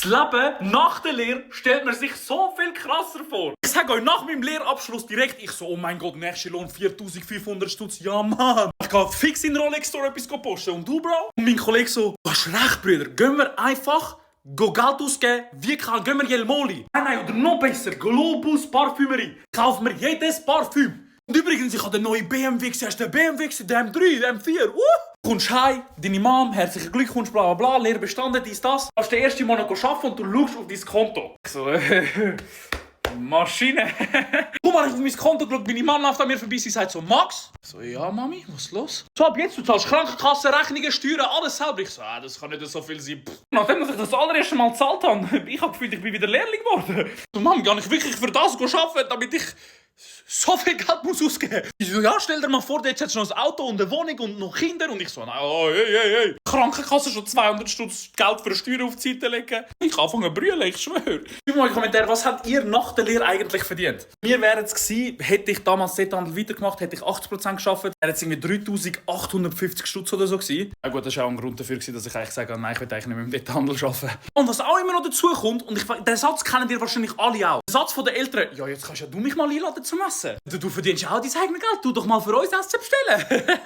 Das Leben nach der Lehre stellt man sich so viel krasser vor. Ich sage euch, nach meinem Lehrabschluss direkt, ich so, oh mein Gott, nächster Lohn 4500 Stutz. Ja, Mann. Ich gehe fix in den Rolex Store etwas posten. Und du, Bro? Und mein Kollege so, du hast recht, Brüder. Gehen wir einfach Geld ausgeben, wie gehen wir Jelmoli? Nein, oder noch besser, Globus Parfümerie. Kaufen wir jedes Parfüm. Und übrigens, ich habe den neuen BMW gesehen. Hast du den BMW gesehen? Den M3, den M4. Kommst heim, deine Mom, herzlichen Glückwunsch, bla bla bla, Lehre bestanden, dies, das. Du hast den ersten Monat arbeiten und du schaust auf dein Konto. Ich so, Maschine. Guck mal, ich auf mein Konto geschaut, meine Mom läuft an mir vorbei, sie sagt so, Max? Ich so, ja, Mami, was ist los? So, ab jetzt, du zahlst Krankenkasse, Rechnungen, Steuern, alles selber. Ich so, das kann nicht so viel sein. Nachdem ich das allererste Mal gezahlt habe, ich habe gefühlt, ich bin wieder Lehrling geworden. So, Mami, kann ich wirklich für das arbeiten, damit ich so viel Geld muss ausgeben. Ich so, ja, stell dir mal vor, jetzt hast du noch ein Auto und eine Wohnung und noch Kinder. Und ich so, nein, oh, hey. Krankenkasse schon 200 Stutz Geld für eine Steuer auf die Seite legen. Ich anfange zu brüllen, ich schwöre. Schreibt mal in die Kommentare, was habt ihr nach der Lehre eigentlich verdient? Mir wäre es gewesen, hätte ich damals Detailhandel weitergemacht, hätte ich 80% geschafft, wäre es irgendwie 3850 Stutz oder so gewesen. Ja gut, das war auch ein Grund dafür, dass ich eigentlich sage, nein, ich will eigentlich nicht mehr im Detailhandel arbeiten. Und was auch immer noch dazu kommt, und den Satz kennen ihr wahrscheinlich alle auch. Der Satz von den Eltern, ja, jetzt kannst ja du mich mal einladen zum Essen. Du verdienst auch dein eigenes Geld, du doch mal für uns Essen bestellen.